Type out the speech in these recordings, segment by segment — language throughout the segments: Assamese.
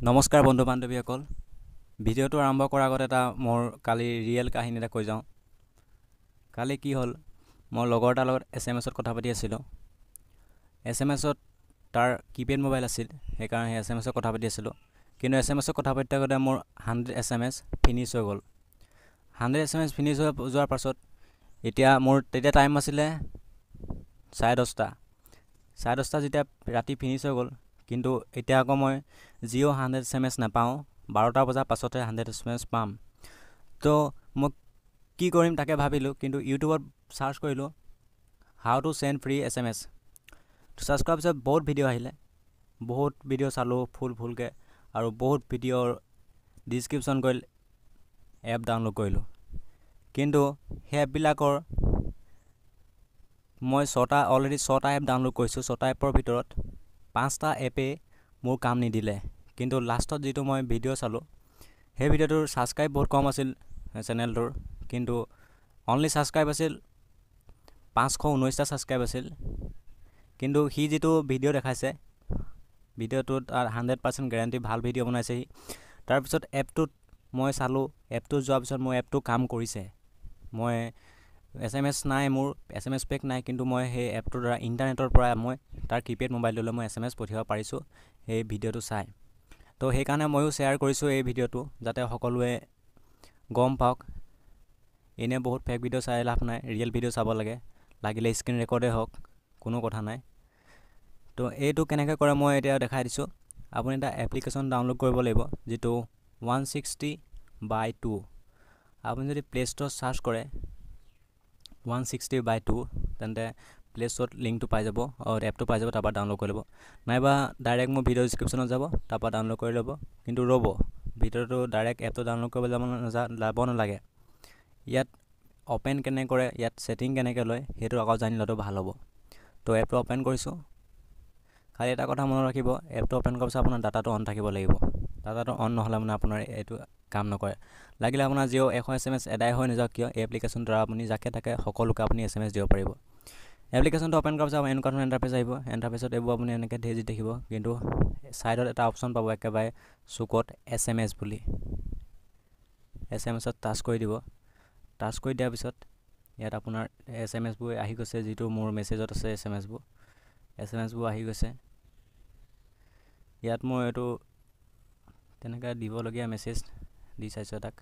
নমস্কাৰ বন্ধু বান্ধৱীসকল, ভিডিঅ'টো আৰম্ভ কৰাৰ আগতে এটা মোৰ কালি ৰিয়েল কাহিনী এটা কৈ যাওঁ। কালি কি হ'ল, মই লগৰ এটাৰ লগত এছ এম এছত কথা পাতি আছিলোঁ। এছ এম এছত তাৰ কিপেড মোবাইল আছিল, সেইকাৰণে সেই এছ এম এছত কথা পাতি আছিলোঁ। কিন্তু এছ এম এছত কথা পাতি থাকোঁতে মোৰ 100 এছ এম এছ ফিনিছ হৈ গ'ল। 100 এছ এম এছ ফিনিছ হৈ যোৱাৰ পাছত এতিয়া মোৰ তেতিয়া টাইম আছিলে 10:30। 10:30 যেতিয়া ৰাতি ফিনিছ হৈ গ'ল, কিন্তু এতিয়া আকৌ মই জিঅ' 100 এছ এম এছ নাপাওঁ, 12টা বজাৰ পাছতহে 100 এছ এম এছ পাম। তো মই কি কৰিম তাকে ভাবিলোঁ, কিন্তু ইউটিউবত চাৰ্চ কৰিলোঁ how to send free SMS। Search কৰাৰ পিছত বহুত ভিডিঅ' আহিলে, বহুত ভিডিঅ' চালোঁ ফুলকৈ, আৰু বহুত ভিডিঅ'ৰ ডিছক্ৰিপশ্যন কৰি এপ ডাউনলোড কৰিলোঁ। কিন্তু সেই এপবিলাকৰ মই অলৰেডি ছটা এপ ডাউনলোড কৰিছোঁ। ছটা এপৰ ভিতৰত 5টা এপেই মোৰ কাম নিদিলে। কিন্তু লাষ্টত যিটো মই ভিডিঅ' চালোঁ, সেই ভিডিঅ'টোৰ ছাবস্ক্ৰাইব বহুত কম আছিল চেনেলটোৰ, কিন্তু অনলি ছাবস্ক্ৰাইব আছিল 519টা ছাবস্ক্ৰাইব আছিল। কিন্তু সি যিটো ভিডিঅ' দেখাইছে, ভিডিঅ'টোত 100% গেৰাণ্টি ভাল ভিডিঅ' বনাইছে সি। তাৰপিছত এপটোত মই চালোঁ, এপটোত যোৱাৰ পিছত মোৰ এপটো কাম কৰিছে। মই এছ এম এছ নাই, মোৰ এছ এম এছ পেক নাই, কিন্তু মই সেই এপটোৰ দ্বাৰা ইণ্টাৰনেটৰ পৰা মই তাৰ কিপেড মোবাইলটোলৈ মই এছ এম এছ পঠিয়াব পাৰিছোঁ সেই ভিডিঅ'টো চাই। তো সেইকাৰণে ময়ো শ্বেয়াৰ কৰিছোঁ এই ভিডিঅ'টো, যাতে সকলোৱে গম পাওক। এনেই বহুত ফেক ভিডিঅ' চাই লাভ নাই, ৰিয়েল ভিডিঅ' চাব লাগে, লাগিলে স্ক্ৰীণ ৰেকৰ্ডেই হওক, কোনো কথা নাই। তো এইটো কেনেকৈ কৰে মই এতিয়া দেখাই দিছোঁ। আপুনি এটা এপ্লিকেশ্যন ডাউনলোড কৰিব লাগিব, যিটো 160x2। আপুনি যদি প্লে' ষ্ট'ৰত চাৰ্চ কৰে 160x2, তেন্তে প্লে' ষ্ট'ৰত লিংকটো পাই যাব, এপটো পাই যাব, তাৰপৰা ডাউনলোড কৰি ল'ব। নাইবা ডাইৰেক্ট মোৰ ভিডিঅ' ডিছক্ৰিপশ্যনত যাব, তাৰপৰা ডাউনলোড কৰি ল'ব। কিন্তু ৰ'ব, ভিডিঅ'টো ডাইৰেক্ট এপটো ডাউনলোড কৰিব যাব নালাগে। ইয়াত অ'পেন কেনেকৈ কৰে, ইয়াত ছেটিং কেনেকৈ লয়, সেইটো আকৌ জানি লোৱাটো ভাল হ'ব। তো এপটো অ'পেন কৰিছোঁ। খালি এটা কথা মনত ৰাখিব, এপটো অ'পেন কৰাৰ পিছত আপোনাৰ ডাটাটো অন থাকিব লাগিব। ডাটাটো অন নহ'লে মানে আপোনাৰ এইটো কাম নকৰে। লাগিলে আপোনাৰ জিঅ' 100 এছ এম এছ এদাই হৈ নাযাওক কিয়, এই এপ্লিকেশ্যনৰ দ্বাৰা আপুনি যাকে তাকে সকলোকে আপুনি এছ এম এছ দিব পাৰিব। এপ্লিকেশ্যনটো অ'পেন কৰাৰ পিছত এনেকুৱা ধৰণৰ ইণ্টাৰফেচ আহিব। ইণ্টাৰফেচত এইবোৰ আপুনি এনেকৈ ধেৰ যি দেখিব, কিন্তু ছাইডত এটা অপশ্যন পাব একেবাৰে চুকত এছ এম এছ বুলি। এছ এম এছত টাচ কৰি দিব। টাচ কৰি দিয়াৰ পিছত ইয়াত আপোনাৰ এছ এম এছবোৰ আহি গৈছে, যিটো মোৰ মেছেজত আছে এছ এম এছবোৰ, এছ এম এছবোৰ আহি গৈছে। ইয়াত মই এইটো তেনেকৈ দিবলগীয়া মেছেজ দি চাইছোঁ এটাক।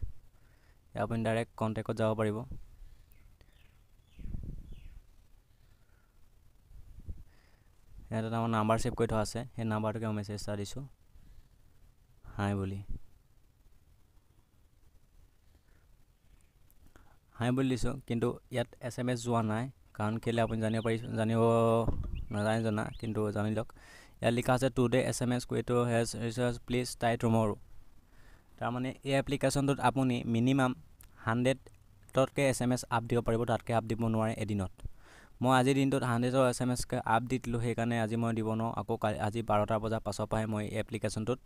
আপুনি ডাইৰেক্ট কণ্টেক্টত যাব পাৰিব। ইয়াত এটা মোৰ নাম্বাৰ ছেভ কৰি থোৱা আছে, সেই নাম্বাৰটোকে মই মেছেজ এটা দিছোঁ হাই বুলি। হাই বুলি দিছোঁ, কিন্তু ইয়াত এছ এম এছ যোৱা নাই। কাৰণ কেলৈ আপুনি জানিব পাৰিছে, জানিব নাজানে জনা, কিন্তু জানি লওক। ইয়াত লিখা আছে today SMS quota has recharge, please try tomorrow. তাৰমানে এই এপ্লিকেশ্যনটোত আপুনি মিনিমাম 100তকৈ এছ এম এছ আপ দিব পাৰিব, তাতকৈ আপ দিব নোৱাৰে এদিনত। মই আজিৰ দিনটোত 100ৰ এছ এম এছকৈ আপ দি দিলোঁ, সেইকাৰণে আজি মই দিব নোৱাৰোঁ। আকৌ আজি 12টা বজাৰ পাছৰ পৰাহে মই এই এপ্লিকেশ্যনটোত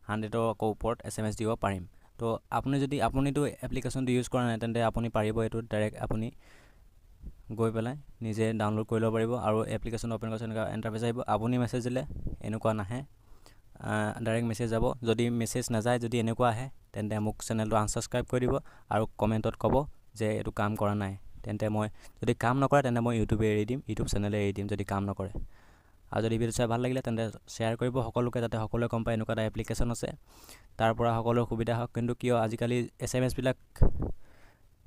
100ৰ আকৌ ওপৰত এছ এম এছ দিব পাৰিম। তো আপুনি যদি আপুনিতো এপ্লিকেশ্যনটো ইউজ কৰা নাই, তেন্তে আপুনি পাৰিব এইটোত ডাইৰেক্ট আপুনি গৈ পেলাই নিজে ডাউনলোড কৰি ল'ব পাৰিব। আৰু এপ্লিকেশ্যন অ'পেন কৰাৰ পিছত এনেকুৱা ইণ্টাৰফেচ আহিব। আপুনি মেছেজ দিলে এনেকুৱা নাহে, ডাইৰেক্ট মেছেজ যাব। যদি মেছেজ নাযায়, যদি এনেকুৱা আহে, তেন্তে মোক চেনেলটো আনছাবস্ক্ৰাইব কৰি দিব আৰু কমেণ্টত ক'ব যে এইটো কাম কৰা নাই। তেন্তে মই যদি কাম নকৰে, তেন্তে মই ইউটিউবে এৰি দিম, ইউটিউব চেনেলে এৰি দিম যদি কাম নকৰে। আৰু যদি ভিডিঅ' চাই ভাল লাগিলে তেন্তে শ্বেয়াৰ কৰিব সকলোকে, যাতে সকলোৱে গম পায় এনেকুৱা এটা এপ্লিকেশ্যন আছে, তাৰ পৰা সকলোৰে সুবিধা হওক। কিন্তু কিয় আজিকালি এছ এম এছবিলাক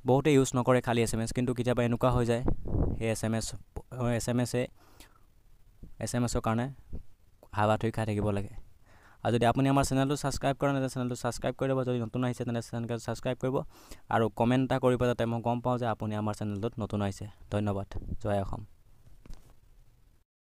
বহুতে ইউজ নকৰে, খালী এছ এম এছ, কিন্তু কেতিয়াবা এনেকুৱা হৈ যায় সেই S M S S M এছে এছ এম এছৰ কাৰণে হাবাথুৰি খাই থাকিব লাগে। আৰু যদি আপুনি আমাৰ চেনেলটো ছাবস্ক্ৰাইব কৰা নাই, তেন্তে চেনেলটো ছাবস্ক্ৰাইব কৰি ল'ব। যদি নতুন আহিছে তেন্তে চেনেলটো ছাবস্ক্ৰাইব কৰিব আৰু কমেণ্ট এটা কৰিব, যাতে মই গম পাওঁ যে আপুনি আমাৰ চেনেলটোত নতুন আহিছে। ধন্যবাদ। জয় অসম।